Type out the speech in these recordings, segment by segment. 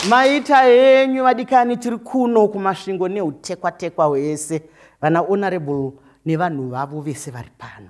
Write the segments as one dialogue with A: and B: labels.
A: Maita henyu vadikani, tiri kuno kuMasvingo neutekwa-tekwa hwese, vana honorable nevanhu vavo vese vari pano.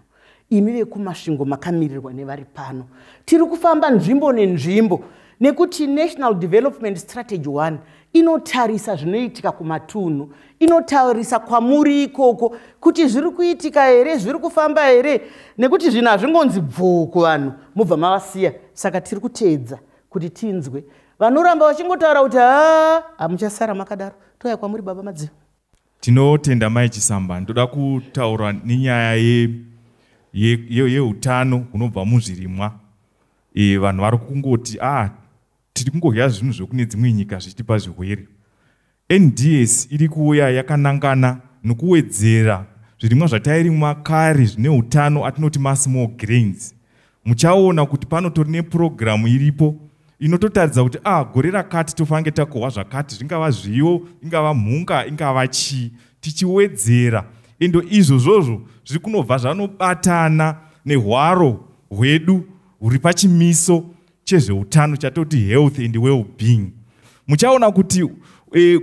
A: Imi vekuMasvingo makamirirwa nevari pano. Tiri kufamba nzvimbo nenzvimbo nekuti National Development Strategy 1 inotarisa zvinoitika kumatunhu, inotarisa kwamuri ikoko kuti zviri kuitika here, zviri kufamba here, nekuti zvinhu hazvingonzi bvuu kuvanhu mubva mavasiya. Saka tiri kuteedza kuti tinzwe vanoramba vachingotaura kuti haa, hamuchasara makadaro. Touya kwamuri baba Madziva.
B: Tinotenda Mai Chisamba. Ndoda kutaura nenyaya yeutano hunobva muzvirimwa. Vanhu vari kungoti tiri kungodya zvinhu zvekune dzimwe nyika zvichitipa zvirwere. NDS iri kuuya yakanangana nokuwedzera zvirimwa zvatairimwa kare zvine utano, atinoti masmall grains. Muchaona kuti panotori nepurogiramu iripo inototaridza kuti gore rakati tofange takohwa zvakati, zvingava zviyo, ingava mhunga, ingava chii, tichiwedzera. Endo izvozvozvo zviri kunobva zvanobatana nehwaro hwedu huri pachimiso chezveutano chatoti health and well-being. Muchaona kuti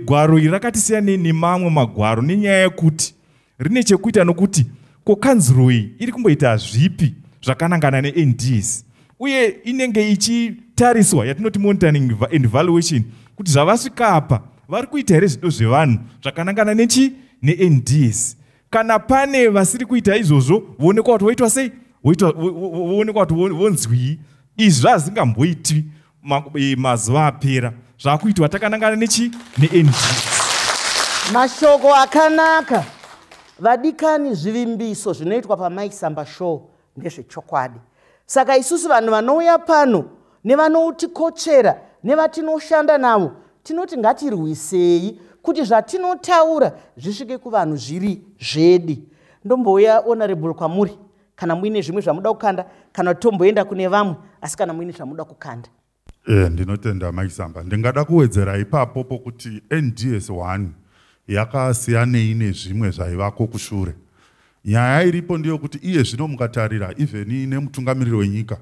B: gwaro iri rakati siyanei nemamwe magwaro nenyaya yekuti rine chekuita nokuti ko kanzuro iyi iri kumboita zvipi zvakanangana neNDS, uye inenge ichitariswa yatinoti monitoring and evaluation kuti zvavasvika apa vari kuita here zvido zvevanhu zvakanangana nechi neNDS. Kana pane vasiri kuita izvozvo, voonekwa kuti voitwa sei, voonekwa kuti vonzwii. Izvi zvazingamboitwi mazuva apera, zvakuitwa takanangana nechi neNDS.
A: Mashoko akanaka vadikani, zvivimbiso zvinoitwa paMaisamba Show ndezvechokwadi. Saka isusu vanhu vanouya pano nevanotikotsvera nevatinoshanda navo tinoti ngatirwisei kuti zvatinotaura zvisvike kuvanhu zviri zvedi. Ndombouya honorable kwamuri kana muine zvimwe zvamuda kukanda, kana tomboenda kune vamwe, asi kana muine zvamuda kukanda.
C: Ndinotenda Maisamba. Ndingada kuwedzera ipapo pokuti NDS 1 yakasiyanei nezvimwe zvaivako kushure. Nyaya iripo ndeyekuti iye zvino mukatarira, even nemutungamiriri wenyika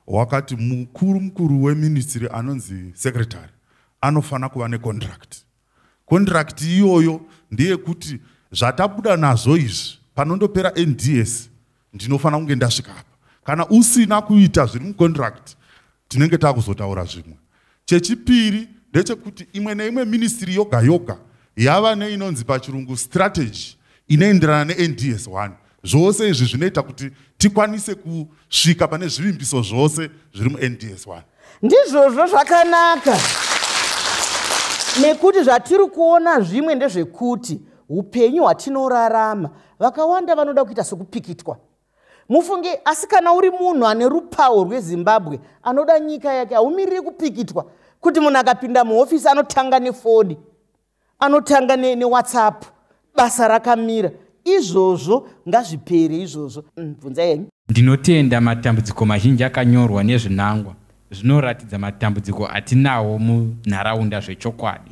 C: wakati mukuru mukuru weministry anonzi secretary anofana kuva necontract. Contract iyoyo ndeyekuti zvatabuda nazvo izvi, panondopera NDS ndinofana kunge ndasvika apa. Kana usina kuita zviri mucontract, tinenge taakuzotaura zvimwe. Chechipiri ndechekuti imwe neimwe ministry yoga yoga yava neinonzi pachirungu strategy inoenderana neNDS 1. Zvose izvi zvinoita kuti tikwanise kusvika pane zvivimbiso zvose zviri muNDS 1.
A: Ndizvozvo zvakanaka, nekuti zvatiri kuona zvimwe ndezvekuti upenyu hwatinorarama, vakawanda vanoda kuita sekupikitwa. Mufunge, asi kana uri munhu ane rupawo rweZimbabwe, anoda nyika yake, haumiriri kupikitwa kuti munhu akapinda muhofisi anotanga nefoni, anotanga neWhatsApp, basa rakamira. Izvozvo ngazvipere izvozvo. Bvunzai henyu.
D: Ndinotenda. Matambudziko mazhinji akanyorwa nezvinangwa zvinoratidza matambudziko atinawo munharaunda zvechokwadi.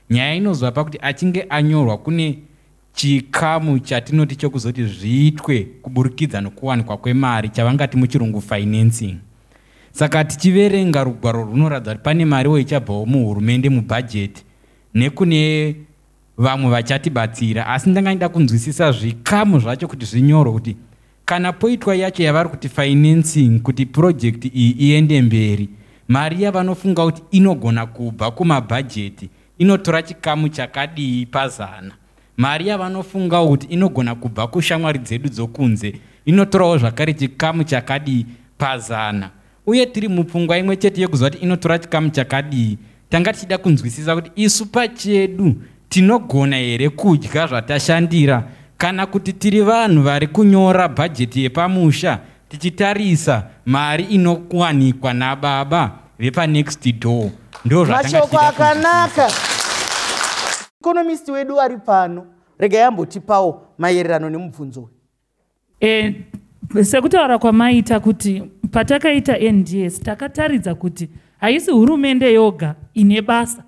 D: Nyaya inozova pakuti achinge anyorwa, kune chikamu chatinoti chokuzoti zviitwe kuburikidza nokuwanikwa kwemari, chavangati muchirungu financing. Saka tichiverenga rugwaro runoratidza kuti pane mariwo ichabvawo muhurumende mubhajeti nekune vamwe vachatibatsira, asi ndanga ndida kunzwisisa zvikamu zvacho kuti zvinyorwe kuti kana poitwa yacho yavari kuti financing kuti purojekti iyi iende mberi, mari yavanofunga kuti inogona kubva kumabhajeti inotora chikamu chakadii pazana, mari yavanofungawo kuti inogona kubva kushamwari dzedu dzokunze inotorawo zvakare chikamu chakadii pazana, uye tiri mupfungwa imwe chete yekuziva kuti inotora chikamu chakadii, tanga tichida kunzwisisa kuti isu pachedu tinogona here kudya zvatashandira, kana kuti tiri vanhu vari kunyora bhajeti yepamusha tichitarisa mari inowanikwa nababa vepanext door. Ndo
A: Mashoko akanaka. Economist wedu ari pano, regai ambotipawo maererano nemubvunzo uyu.
E: Sekutaura kwamaita kuti patakaita NDS takataridza kuti haisi hurumende yoga ine basa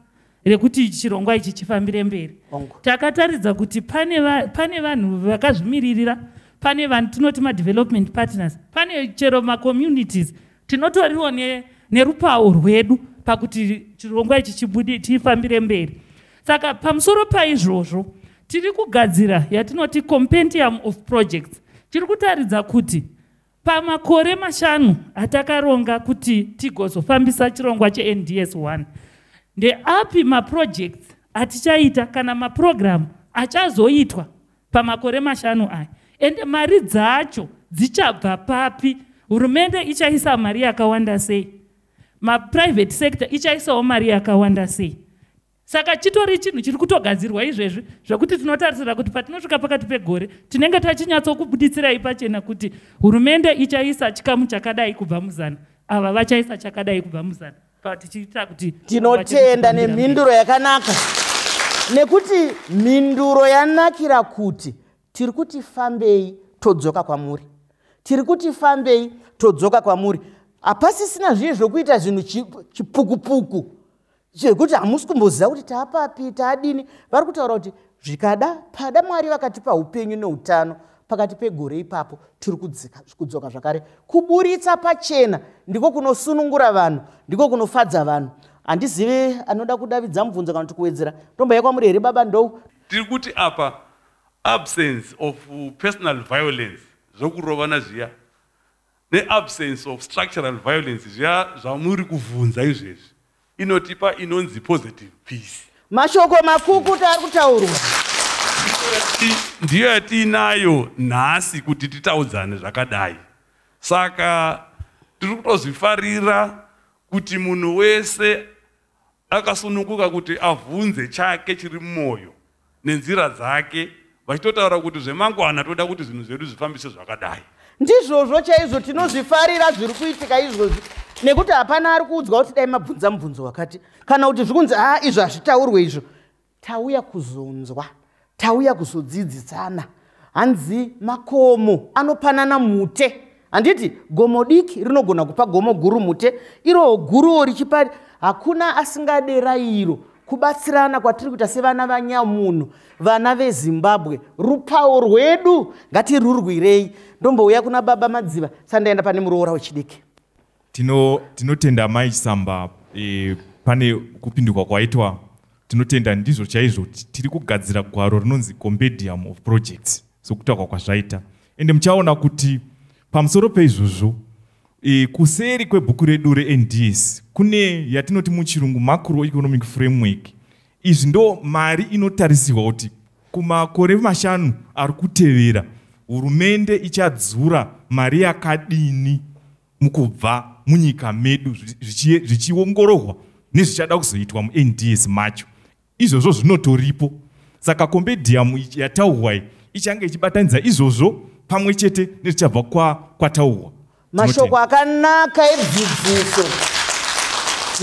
E: rekuti chirongwa ichi chifambire mberi. Takataridza kuti pane vanhu vakazvimiririra, pane vanhu tinoti madevelopment partners, pane chero macommunities, tinotoriwo nerupawo rwedu. pakuti chirongwa ichi chifambire mberi. Saka pamusoro paizvozvo tiri kugadzira yatinoti compendium of projects. Tiri kutaridza kuti pamakore 5 atakaronga kuti tigozofambisa chirongwa cheNDS 1, ndeapi maprojects atichaita kana maprogramu achazoitwa pamakore 5 aya, ende mari dzacho dzichabva papi, hurumende ichaisa mari yakawanda sei, maprivate sector ichaisawo mari yakawanda sei. Saka chitori chinhu chiri kutogadzirwa izvezvi, zvekuti tinotarisira kuti patinosvika pakati pegore tinenge tachinyatsokubuditsirai pachena kuti hurumende ichaisa chikamu chakadai kubva muzana, ava vachaisa chakadai kubva muzana, patichiita kuti
A: tinotenda nemhinduro yakanaka, nekuti mhinduro yanakira kuti tiri kuti fambei todzoka kwamuri, tiri kuti fambei todzoka kwamuri. Hapasisina zviye zvokuita zvinhu chipukupuku zvekuti hamusi kumboziva kuti taapapi taadini. Vari kutaura kuti zvikada pada Mwari vakatipa upenyu neutano pakati pegore ipapo tiri kudzoka zvakare. Kuburitsa pachena ndiko kunosunungura vanhu, ndiko kunofadza vanhu. Handizive anoda kudavidza mubvunzo kana kuti kuwedzera. Ndombouya kwamuri here baba Ndou?
F: Tiri kuti apa absence of personal violence zvokurovana zviya neabsence of structural violence zviya zvamuri kuvhunza izvezvi inotipa inonzi positive peace.
A: Mashoko makukuta ari kutaurwa
F: ndiyo yatiinayo nhasi kuti titaudzane zvakadai. Saka tiri kutozvifarira kuti munhu wese akasununguka kuti avhunze chake chiri mumwoyo nenzira dzake, vachitotaura kuti zvemangwana toda kuti zvinhu zvedu zvifambise zvakadai.
A: Ndizvozvo chaizvo tinozvifarira zviri kuitika izvozvi, nekuti hapana ari kuudzwa kuti dai mabvunza mubvunzo wakati, kana kuti zvikunzi a izvo hazvitaurwe izvo. Tauya kuzonzwa, tauya kuzodzidzisana. Hanzi makomo anopanana mute, handiti gomo diki rinogona kupa gomo guru mute, iro guruwo richipa. Hakuna asingade rayiro. Kubatsirana kwatiri kuita sevana vanyamunhu, vana veZimbabwe, rupawo rwedu ngatirurwirei. Ndombouya kuna baba Madziva sandaenda pane muroora wechidiki.
B: Tinotenda Mai Chisamba pane kupindurwa kwaitwa. Tinotenda, ndizvo chaizvo tiri kugadzira gwaro rinonzi compendium of projects sokutaurwa kwazvaita. Ende muchaona kuti pamusoro peizvozvo kuseri kwebhuku redu reNDS kune yatinoti muchirungu macroeconomic framework. Izvi ndo mari inotarisirwa kuti kumakore 5 ari kutevera hurumende ichadzura mari yakadini mukubva munyika medu, zvichiongororwa nezvichada kuzoitwa muNDS macho. Izvozvo zvinotoripo. Saka compendium yataurwa ichange ichibatanidza izvozvo pamwe chete nezvichabva kwataurwa.
A: Mashoko akanaka edzidziso.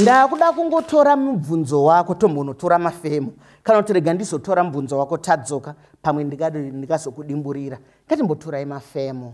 A: Ndakuda kungotora mubvunzo wako, tombonotora mafemo, kana kuti rega ndizotora mubvunzo wako tadzoka, pamwe ndingazokudimburira. Ngatimbotorai mafemo.